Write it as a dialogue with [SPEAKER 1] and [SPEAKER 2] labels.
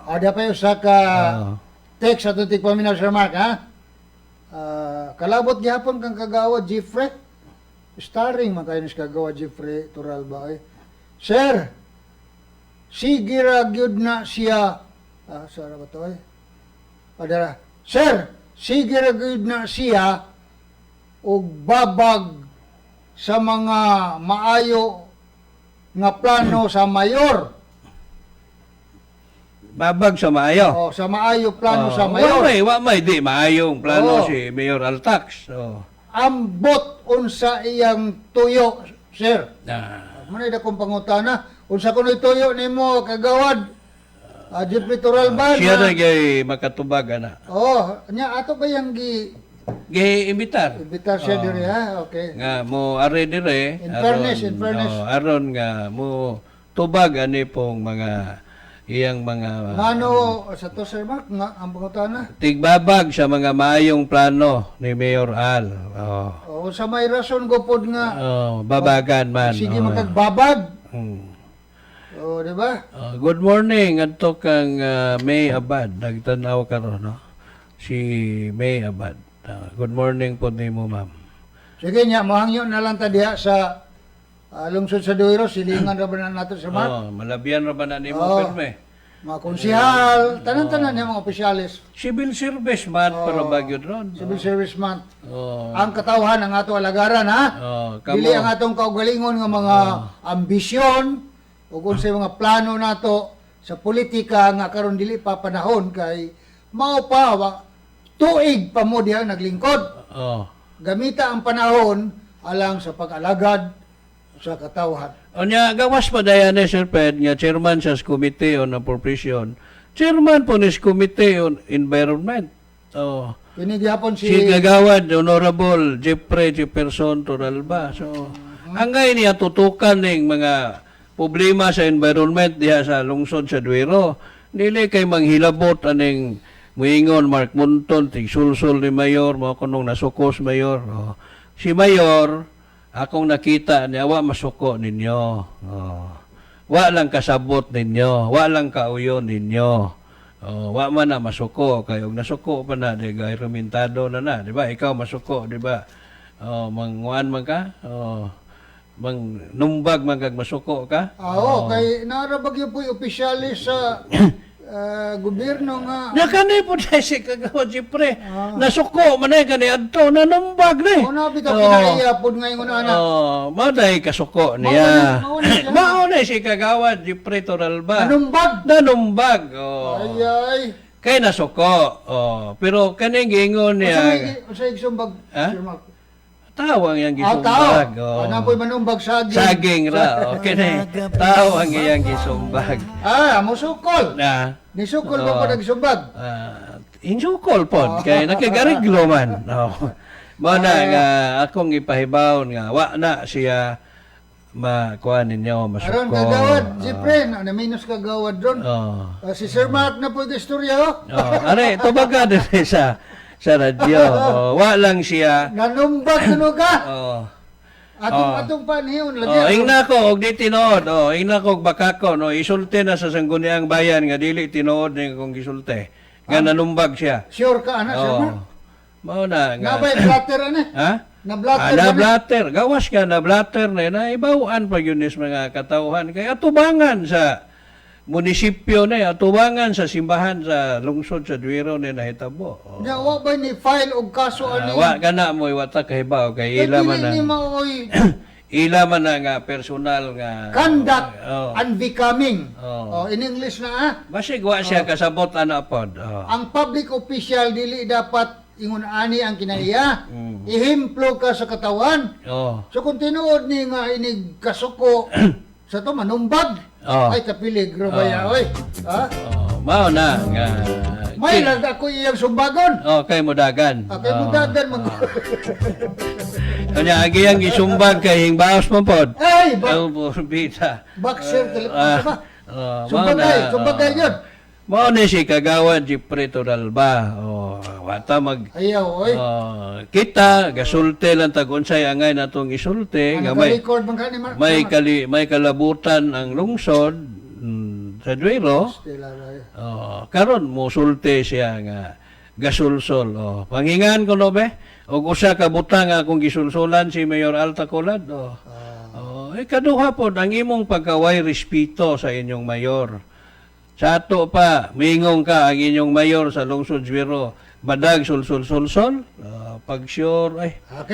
[SPEAKER 1] Ada pa yung usa ka text atong tigpaminaw, Sir Mark, ha? Ah, kalabot gihapon kang Kagawad Jeffrey. Starring man kayo ni Kagawad Jeffrey Toralba, eh. Sir, sige ra gyud na siya. Ah, sara ba to eh? Adara. Sir, sige ra gyud na siya og babag sa mga maayo nga plano sa mayor.
[SPEAKER 2] Babag sa maayo.
[SPEAKER 1] O, sa maayo plano sa
[SPEAKER 2] Wa
[SPEAKER 1] mayor.
[SPEAKER 2] may di maayong plano si Mayor Altax. Oh.
[SPEAKER 1] Ambot unsa iyang tuyo, sir.
[SPEAKER 2] Ah.
[SPEAKER 1] Muna akong pangutana. Unsa kuno'y tuyo nimo, Kagawad? Jeffrey Toralban.
[SPEAKER 2] Siya na gyud makatubag ana.
[SPEAKER 1] Oh, nya ato ba yang gi
[SPEAKER 2] Gi-imbitar.
[SPEAKER 1] Imbitar siya diri, ha? Okay.
[SPEAKER 2] Nga mo are dire.
[SPEAKER 1] In fairness, in fairness.
[SPEAKER 2] Oh, aron nga mo tubag ani pong mga iyang mga
[SPEAKER 1] Ngano sa to, Sir Mark, nga ang pangutana?
[SPEAKER 2] Tigbabag sa mga maayong plano ni Mayor Al. Oh.
[SPEAKER 1] O sa may rason gupod nga
[SPEAKER 2] Oh, babagan man.
[SPEAKER 1] Sige makagbabag. O, di ba?
[SPEAKER 2] Oh, good morning adto kang May Abad, nagtan-aw karon, no. Si May Abad. Ah, good morning po nimo, ma'am.
[SPEAKER 1] Sige nya, mohangyo na lang ta diha sa lungsod sa Duero, silingan ra ba na nato, Sir Mark?
[SPEAKER 2] Oh, malabian ra ba na nimo pirme?
[SPEAKER 1] Mga konsihal, tanan-tanan niya mga opisyales.
[SPEAKER 2] Civil service man para ba gyud ron.
[SPEAKER 1] Civil Service Month.
[SPEAKER 2] Oh.
[SPEAKER 1] Ang katawhan ang ato alagaran, ha.
[SPEAKER 2] Oh, kamo.
[SPEAKER 1] Dili ang atong kaugalingon nga mga ambisyon ug unsay mga plano nato sa politika nga karon dili pa panahon kay mao pa wa, tuig pa mo diha naglingkod. Gamita ang panahon alang sa pag-alagad sa katawhan.
[SPEAKER 2] Unya gawas pa dayan ni Sir Ped nga chairman sa Committee on Appropriation. Chairman po ni Committee on Environment. Oh.
[SPEAKER 1] Kini gihapon si,
[SPEAKER 2] Si Kagawad Honorable Jeffrey Jefferson Toralba. So, angay niya tutukan ning mga problema sa environment diha sa lungsod sa Duero. Dili kay manghilabot aning muingon Mark Munton tig sulsul ni Mayor mao kunong nasukos Mayor. Oh. Si Mayor akong nakita niya wa masuko ninyo. Oh. Wa lang kasabot ninyo, wa lang kauyon ninyo. Oh, wa man na masuko kay og nasuko pa na di gay rumentado na na, di ba? Ikaw masuko, di ba? Oh, manguan man ka? Oh, mang numbag man kag masuko ka?
[SPEAKER 1] Ah, oo, kay naarabag yun po'y opisyalis sa gobyerno nga
[SPEAKER 2] Na kani po na si Kagawad si Pre. Nasuko man ay kani adto nanumbag ni.
[SPEAKER 1] O na bitaw kinaiya pod nga ingon ana.
[SPEAKER 2] Oh, mao dahil kasuko niya.
[SPEAKER 1] Mao na siya.
[SPEAKER 2] Mao na si Kagawad si Pre Toralba.
[SPEAKER 1] Nanumbag.
[SPEAKER 2] Nanumbag. Oh.
[SPEAKER 1] Ay ay.
[SPEAKER 2] Kay nasuko. Oh, pero kaning giingon
[SPEAKER 1] Unsa
[SPEAKER 2] niya.
[SPEAKER 1] may unsa isumbag,
[SPEAKER 2] Ha?
[SPEAKER 1] Sir Mark?
[SPEAKER 2] Tao ang iyang
[SPEAKER 1] Ah, tao.
[SPEAKER 2] gisumbag. Oh.
[SPEAKER 1] Ana po'y manumbag saging.
[SPEAKER 2] Saging ra. Okay na. Tao ang iyang gisumbag.
[SPEAKER 1] Ah, musukol.
[SPEAKER 2] Na.
[SPEAKER 1] Nisukol ba po nagsumbag?
[SPEAKER 2] Ah, insukol pod kay nakigariglo man. Oh. Mao na nga akong ipahibaw nga wa na siya makuha ninyo masuko.
[SPEAKER 1] Aron Kagawad, Jeffrey, na minus Kagawad ron.
[SPEAKER 2] Oh.
[SPEAKER 1] Ah, si Sir Mark na po yung istorya, oh.
[SPEAKER 2] Oh, are tubaga diri sa radyo. Oh, wa lang siya.
[SPEAKER 1] Nanumbag kuno ka.
[SPEAKER 2] Oh.
[SPEAKER 1] Atong atong panihon lagi.
[SPEAKER 2] Oh, ingna ko og di tinuod. Oh, ingna ko og bakako no, isulti na sa Sangguniang Bayan nga dili tinuod ning akong gisulti. Nga nanumbag siya.
[SPEAKER 1] Sure ka ana, Sir Mark?
[SPEAKER 2] Oh. Mao na nga.
[SPEAKER 1] Nabay blatter ana.
[SPEAKER 2] Ha?
[SPEAKER 1] Na blatter
[SPEAKER 2] Ah,
[SPEAKER 1] ba
[SPEAKER 2] na
[SPEAKER 1] ni?
[SPEAKER 2] blatter. Gawas ka na blatter na na ibawaan pa yun is mga katauhan kay atubangan sa munisipyo na atubangan sa simbahan sa lungsod sa Duero ni nahitabo. Oh.
[SPEAKER 1] Nya wa ba ni file og kaso
[SPEAKER 2] Ah,
[SPEAKER 1] ani?
[SPEAKER 2] wa kana mo iwata kahibaw kay
[SPEAKER 1] Kay
[SPEAKER 2] ila man
[SPEAKER 1] dili ni
[SPEAKER 2] ang
[SPEAKER 1] maoy
[SPEAKER 2] ila man na nga personal nga
[SPEAKER 1] conduct unbecoming.
[SPEAKER 2] Oh.
[SPEAKER 1] Oh, in English na ah.
[SPEAKER 2] Basig wa siya kasabot ana pod. Oh.
[SPEAKER 1] Ang public official dili dapat ingon ani ang kinaiya. Ihemplo ka sa katawan.
[SPEAKER 2] Oh.
[SPEAKER 1] So kung tinuod ni nga inig kasuko sa to manumbag.
[SPEAKER 2] Oh.
[SPEAKER 1] Ay kapiligro ba ya oy? Ha?
[SPEAKER 2] Oh, mao na nga
[SPEAKER 1] May lag ako iyang sumbagon.
[SPEAKER 2] Oh, kay mudagan.
[SPEAKER 1] Ah, kay mudagan mag
[SPEAKER 2] Kanya agi ang gisumbag kay hingbaos man pod.
[SPEAKER 1] Ay, ba
[SPEAKER 2] Oh, bita.
[SPEAKER 1] boxer telepono
[SPEAKER 2] Ah,
[SPEAKER 1] ba?
[SPEAKER 2] oh,
[SPEAKER 1] Sumbagay,
[SPEAKER 2] mao na,
[SPEAKER 1] sumbagay
[SPEAKER 2] oh.
[SPEAKER 1] yun.
[SPEAKER 2] Mao ni si Kagawad Jeffrey Toralba. Oh, wata mag
[SPEAKER 1] Ayaw oy.
[SPEAKER 2] Oh, kita gasulti lang tag unsay angay natong isulti
[SPEAKER 1] Ano
[SPEAKER 2] nga
[SPEAKER 1] ka
[SPEAKER 2] may
[SPEAKER 1] record man ka ni Mark?
[SPEAKER 2] may kali may kalabutan ang lungsod. sa Duero.
[SPEAKER 1] Stila ba?
[SPEAKER 2] Oh, karon mosulti siya nga gasulsol. Oh, pangingan ko no be. Og usa ka butang nga akong gisulsulan si Mayor Al Tacolad. Oh. Oh, ikaduha pod ang imong pagkaway respeto sa inyong mayor. Sa ato pa, miingong ka ang inyong mayor sa lungsod Duero, badag sulsul sulsol. Oh, pag sure ay
[SPEAKER 1] Okay.